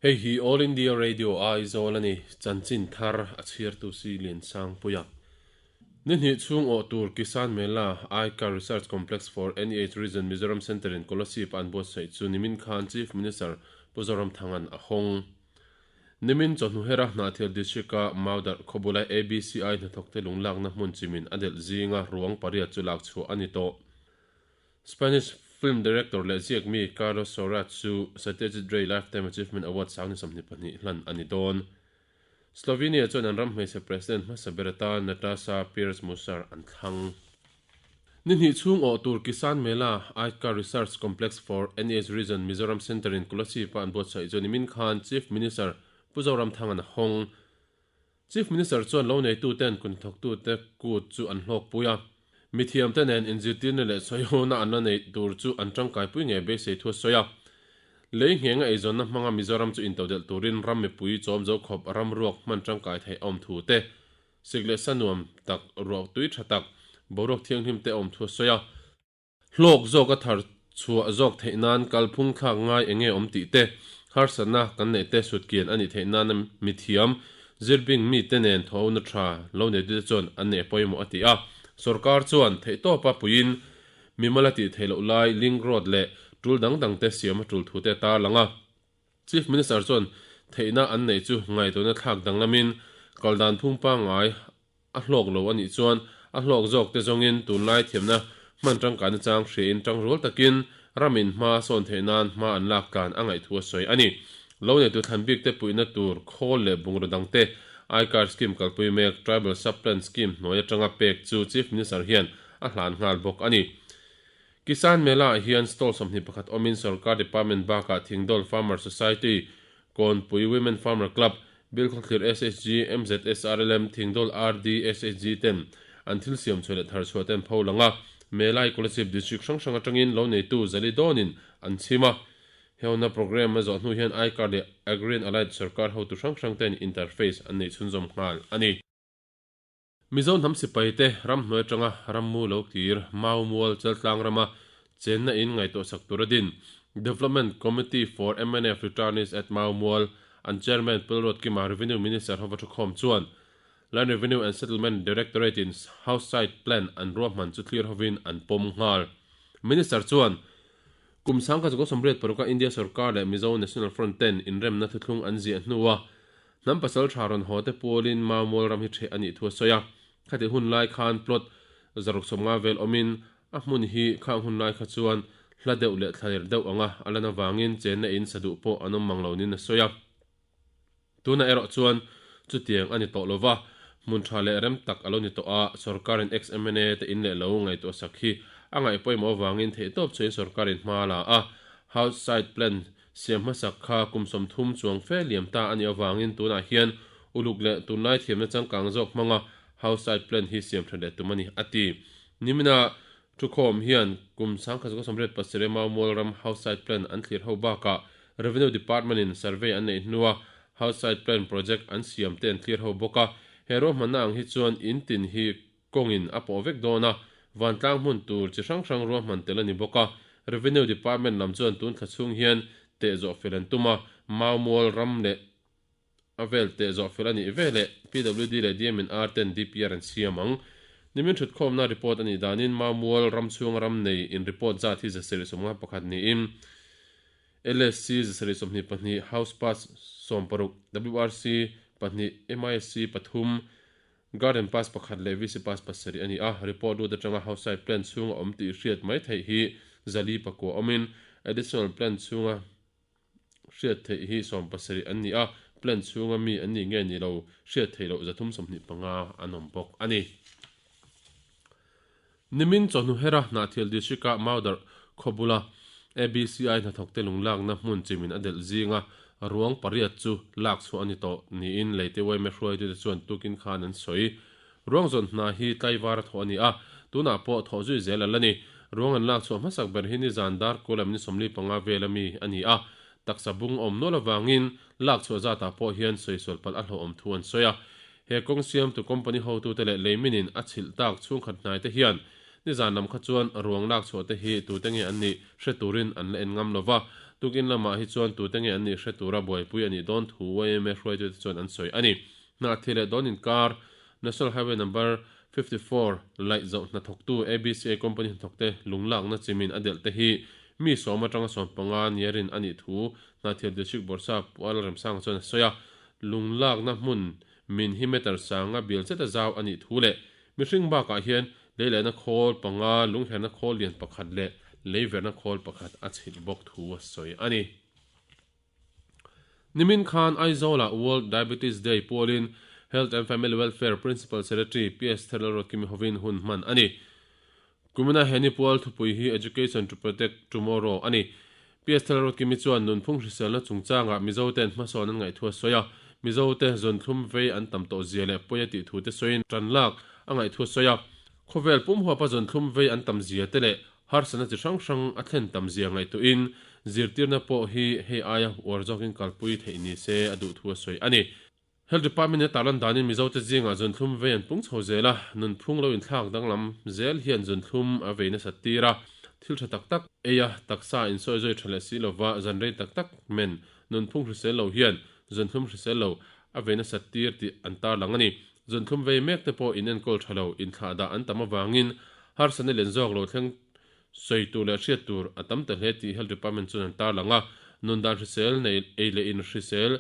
Hei hi All India Radio Aizawl a ni, chanchin thar a chhiartu si Liansangpuia. Ni hnih chhung awh tur Kisan Mela, ICAR Research Complex for NEH Region Mizoram Centre in Kolasib a an buatsaih chu nimin khan Chief Minister Pu Zoramthanga'n a hawng. Nimin chawhnu hera Hnahthial District-a Maudarh khawbula ABCI hnathawkte lunglakna hmun chimin a delh zinga ruang pariat chu lak chhuah a ni tawh. Spanish film director leh ziak mi Carlos Saura chu Satyajit Ray Lifetime Achievement Award sang ni 22 hlan a ni dawn. Slovenia chuan an ram hmeichhe president hmasa ber atan Natasa Pirc Musar an thlang. Ni hnih chhung awh tur Kisan Mela, ICAR Research Complex for NEH Region Mizoram Centre in Kolasib-a an buatsaih chu nimin khan Chief Minister Pu Zoramthanga'n a hawng. Chief Minister chuan lo neituten kun thawktute kut chu an hlawkpui a, mithiamte nen inzirtirna leh sawihona an la neih tur chu an tangkaipui ngei beisei thu a sawi a. Lei nghenga eizawnna hmanga Mizoram chu intodelh turin ram mipui chawm zo khawp ram ruak hman tangkai theih a awm thu te, Sik leh sa nuam tak, ruah tui tha tak, boruak thianghlim te a awm thu a sawi a. Hlawk zawk a thar chhuah zawk theih nan kalphung thlak ngai eng nge awm tih te, harsatna kan neih te sutkian a nih theih nana mithiam, zirbing mite nen thawhna tha lo neitute chuan an neih pawimawh a ti a. Sorkar chuan theihtawpa puiin mimal a tih theih loh lai link road leh tul dang dang te siam a tul thu te a tarlang a. Chief Minister chuan theihna an neih chu ngaihtuahna thlak danglamin kal dan phung pangngai a hlawk lo a nih chuan a hlawk zawk te zawngin tunlai thiamna hman tangkaina chang hriain tangrual takin ramin hma sawn theih nan hma an lak tlan a ngaih thu a sawi a ni. Lo neitu thlan bik te puihna tur khawl leh bungraw dang te I-Card Scheme kalpui mek Tribal Sub-Plan Scheme hnuai atanga pek chu Chief Minister hian a hlan nghal bawk a ni. Kisan Mela ah hian stall 21 awmin Sorkar Department bakah Thingdawl Farmer Society, Kawnpui Women Farmer Club, Bilkhawthlir SHG, MZSRLM, Thingdawl RD SHG ten an thil siam chhuah leh thar chhuah te an pho lang a. Mela hi Kolasib District hrang hrang atangin lo neitu Zali dawnin an chhim a. Heuna programme a zawh hnu hian I-Card leh Agrarian Allied Sorkar hotu hrang hrang ten interface an nei chhunzawm nghal a ni. Mizo hnam sipaite ramhnuai atanga rammu lo kir Mau Mual Chaltlang rama chenna in ngaihtuah sak tur a din. Development Committee for mnf Returnees at Mau Mual an Chairman Pulrod Kima Revenue Minister hova thukhawm chuan Land Revenue and Settlement Directorate in House Site Plan an ruahman chu thlir hovin an pawm nghal. Minister chuan kum 1986 a India sorkar leh Mizo National Front ten inremna thuthlung an ziah hnua Hnam pasal tha rawn haw te pualin Maumual ram hi ṭheh a nih thu a sawi a. Khati hun lai khan plot 150 vel awmin a hmun hi khang hun lai kha chuan hla deuh leh thlaler deuh anga a lan avangin chenna in sa duh pawh an awm mang lo niin a sawi a. Tunah erawh chuan chutiang a ni tawh lo va, hmun tha leh rem tak a lo ni tawh a, sorkarin ex-MNA te in leh lo ngaihtuah sak hi a ngaih pawimawh avangin theihtawp chuain sorkarin hma a la a, house site plan Siam hmasak kha kum 30 chuang fe liam ta a nih avangin tunah hian uluk leh tunlai thiamna changkang zawk hmanga house site plan hi siam tha leh tum a ni, a ti. Nimina thukhawm hian kum 1987 Maumual ram house site plan an thlir ho bakah Revenue Department in survey an neih hnua house site plan project an siam te an thlir ho bawk a. He ruahmanna ang hi chuan in tin hi Kawngin a pawh vek dawn a, vantlang hmun tur chi hrang hrang ruahman tel a ni bawk a. Revenue Department lam chuan tun thla chhung hian teh zawh fel an tum a, Maumual ram leh a vel teh zawh fel a nih veleh PWD leh DMNR ten DPR an siam ang. Nimin thutkhawmna report a nih danin Maumual ram chhunga ram nei in report zat hi 751 niin LSC 722, House Pass 16, WRC pahnih, MISC pathum, Garden Pass pakhat leh VC Pass pasarih a ni a, report lut atanga house site plan chhunga awm tih hriat mai theih hi zali pakua awmin additional plan chhunga hriat theih hi 70 an ni a, plan chhunga mi an nih nge ni lo hriat theih loh 325 an awm bawk a ni. Nimin chawhnu hera Hnahthial District-a Maudarh khaw bula ABCI hnathawkte lunglakna hmun chimin a delh zinga ruang pariat chu lak chhuah a ni tawh niin Leite yma hruaitute chuan tukin khan an sawi. Ruang zawn hna hi tlaivar a thawh a ni a, tunah pawh thawh zui zel a la ni. Ruang an lak chhuah hmasak ber hi nizan dar kulam ni 45 vel ami a ni a, taksa bung a awm nual avangin lak chhuah zatah pawh hian sawisawlh palh a hlauhawm thu an sawi a. He kawng siamtu company hotute leh leiminin a chhilh tak chhungkhat hnaite hian nizan lam kha chuan ruang lak chhuah te hi tute nge an nih hre turin an la en ngam lo va. Tukin lamah hi chuan tute nge an nih hre tura buaipui a nih dawn thu yma hruaitute chuan an sawi a ni. Hnahthi leh dawn inkar National Highway Number 54 laih zoh hnathawktu ABCA company hnathawkte lunglakna chimin a delh te hi mi sawm atanga 15 nia rin a nih thu Hnahthial District Bawrhsap Pu Lalremsanga chuan a sawi a. Lunglakna hmun min hi meter sanga bial zeta zau a nih thu leh mihring bakah hian leilehna khawl panga, lungherna khawl lian pakhat leh leiverhna khawl pakhat a chhilh bawk thu a sawi a ni. Nimin khan Aizawlah World Diabetes Day pualin Health and Family Welfare Principal Secretary PS Therlalruatkimi hovin hun hman a ni. Kumina he ni pual thupui hi Education to Protect Tomorrow a ni. PS Therlalruatkimi chuan nunphung hriselna chungchangah Mizote'n hmasawn an ngaih thu a sawi a, Mizote zawntlum vei an tam tawh zia leh pawi a tih thu te sawiin tan lak a ngaih thu a sawi a. Khawvel pum huapa zawntlum vei an tam zia te leh Harsatna chi hrang hrang a thlen tam zia ngaihtuahin zirtirna pawh hi hei aia uar zawkin kalpui theih ni se a duh thu a sawi a ni. Health Department in a tarlan danin Mizote zingah zunthlum vei an pung chho zel a, nunphung lo inthlak danglam zel hian zunthlum a vei nasat tir a, thil tha tak tak ei a, taksa insawi zawi tha leh si lova zan rei tak tak men nunphung hrisel lo hian zunthlum hrisel lo a vei nasat tir tih an tarlang a ni. Zunthlum vei mek te pawh in enkawl tha lo, inthlah dah an tam avangin harsatna len zawk lo thleng sawi tur leh hriat tur a tam ta hle tih Health Department chuan an tarlang a. Nun dan hrisel nei ei leh in hrisel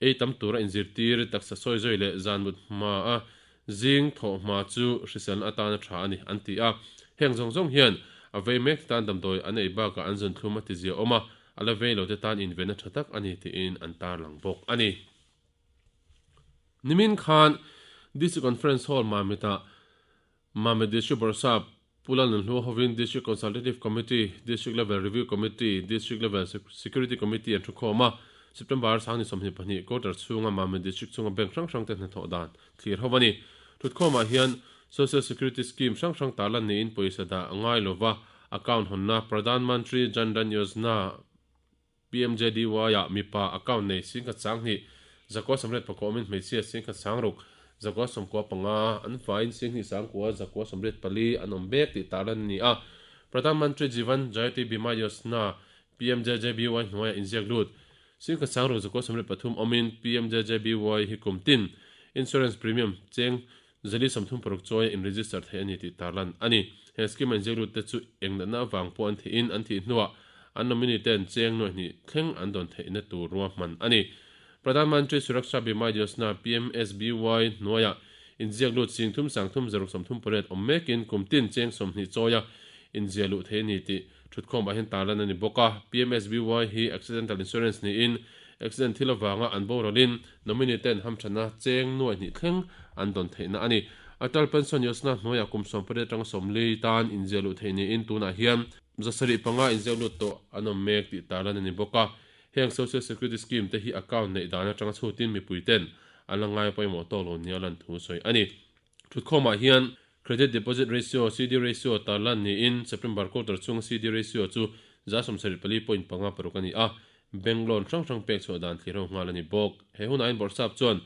ei tam tura inzirtir taksa sawi zawi leh zan mut hma a zing thawh hma chu hriselna atana tha a ni an ti a. Heng zawng zawng hian a vei mek te tan damdawi an ei bakah an zunthlum a tizia awm a, a la vei lo te tan invenna tha tak a ni tiin an tarlang bawk a ni. Nimin khan District Conference Hall Mamit-ah Mamit District Bawrhsap Pu Lalnunhlua hovin District Consultative Committee, District Level Review Committee, District Level Security Committee an thukhawm a, September 2022 quarter chhunga Mamit District chhunga bank hrang hrangte hnathawh dan thlir ho a ni. Thutkhawmah hian Social Security Scheme hrang hrang tarlan niin pawisa dah ngai lova account hawnna Pradhan Mantri Jan Dhan Yojana PMJDY-ah mipa account nei singkhat sanghnih, zakua sawmriat pakua awmin hmeichhia singkhat sangruk, zakua sawmkua panga, an faiin singhnih sangkua, zakua 84 an awm mek tih tarlan a ni a. Pradhan Mantri Jeevan Jyoti Bima Yojana, PMJJBY, hnuaiah inziak lut singkhat sangruk, zakua 73 awmin PMJJBY hi kum tin insurance premium cheng Zali 36 chawia in register theih a ni tih tarlan a ni. He scheme a inziak lut te chu eng natna avang pawh an thihin an thih hnuah an nominee ten cheng nuaih hnih thleng an dawn theihna tur ruahman a ni. Pradhan Mantri Suraksha Bima Yojana, PMSBY, hnuaiah inziak lut sing thum sang thum zaruk 38 awm mekin kum tin cheng 20 chawia inziah luh theih a ni tih thutkhawmah hian tarlan a ni bawk a. PMSBY hi accidental insurance niin accident thil avanga an boralin Nominee ten hamthatna cheng nuaih hnih thleng an dawn theihna a ni. Atal Pension Yojana hnuaiah kum 18 atanga 40 tan inziah luh theih niin tunah hian 75 inziak lut tawh an awm mek tih tarlan a ni bawk a. Heng Social Security Scheme te hi account neih dan atanga chhutin mipui ten an la ngai pawimawh tawk lo nia lan thu sawi a ni. Thutkhawmah hian Credit Deposit Ratio, CD Ratio, tarlan niin September quarter chhunga CD Ratio chu 74.56 a ni a, bank loan hrang hrang pek chhuah dan thlir ho nghal a ni bawk. He hunah hian Bawrhsap chuan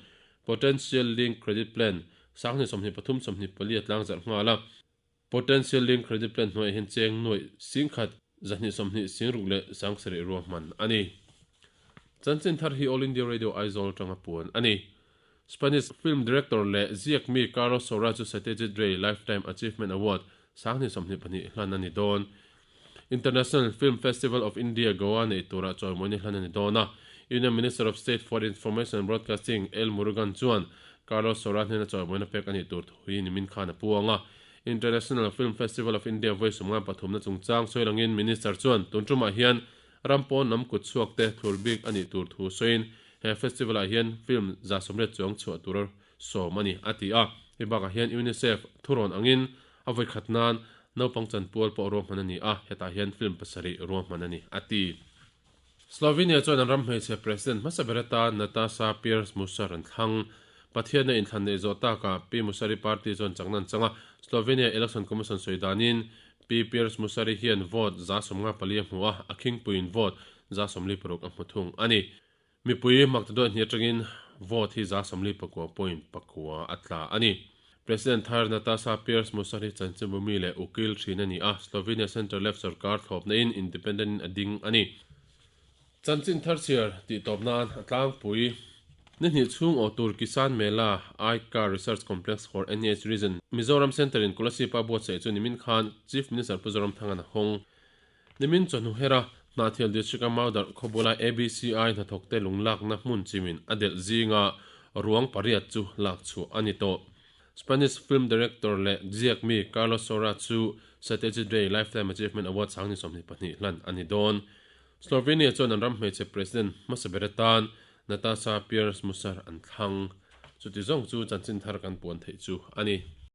Potential Link Credit Plan 2023 24 a tlangzarh nghal a. Potential Link Credit Plan hnuaiah hian cheng nuaih singkhat 220 singruk leh sangsarih ruahman a ni. Chanchin thar hi All India Radio Aizawl atanga puan a ni. Spanish film director leh ziak mi Carlos Saura chu Satyajit Ray Lifetime Achievement Award 2022 hlan a ni dawn. International Film Festival of India Goa neih turah chawimawina hlan a ni dawn a. Union Minister of State for Information and Broadcasting L Murugan chuan Carlos Saura hnena chawimawina pek a nih tur thu hi nimin khan a puang a. International Film Festival of India vawi 53 na chungchang sawi langin Minister chuan tun tumah hian ram pawn lam kut chhuak te thlur bik a nih tur thu sawiin he festival ah hian film 190 chuang chhuah tur sawm a ni a ti a. Hei bakah hian UNICEF thurawn angin a vawi khat nan naupang chanpual pawh ruahman a ni a, hetah hian film pasarih ruahman a ni a ti. Slovenia chuan an ram hmeichhe president hmasa ber atan Natasa Pirc Musar an thlang. Pathianna inthlan neih zawh takah Pi Musari party chuan chakna an chang a, Slovenia Election Commission sawi danin Pi Pirc Musari hian vote 54 a hmu a, a khingpuiin vote 46 a hmu thung a ni. Mipui makta duai hnih atangin vote hi 49 point pakua a tla a ni. President thar Natasa Pirc Musari chanchinbumi leh ukil thin a ni a, Slovenia centre-left sorkar thlawpna in independent in a ding a ni. Chanchin thar chhiar tih tawp nan a tlangpui. Ni hnih chhung awh tur Kisan Mela, ICAR Research Complex for NEH Region, Mizoram Centre in Kolasib-a buatsaih chu nimin khan Chief Minister Pu Zoramthanga'n a hawng. Nimin chawhnu hera Hnahthial District-a Maudarh khawbula ABCI hnathawkte lunglakna hmun chimin a delh zinga ruang pariat chu lak chhuah a ni tawh. Spanish film director leh ziak mi Carlos Saura chu Satyajit Ray Lifetime Achievement Award 22 hlan a ni dawn. Slovenia chuan an ram hmeichhe president hmasa ber atan Natasa Pirc Musar an thlang. Chuti zawng chu chanchin thar kan puan theih chu a ni.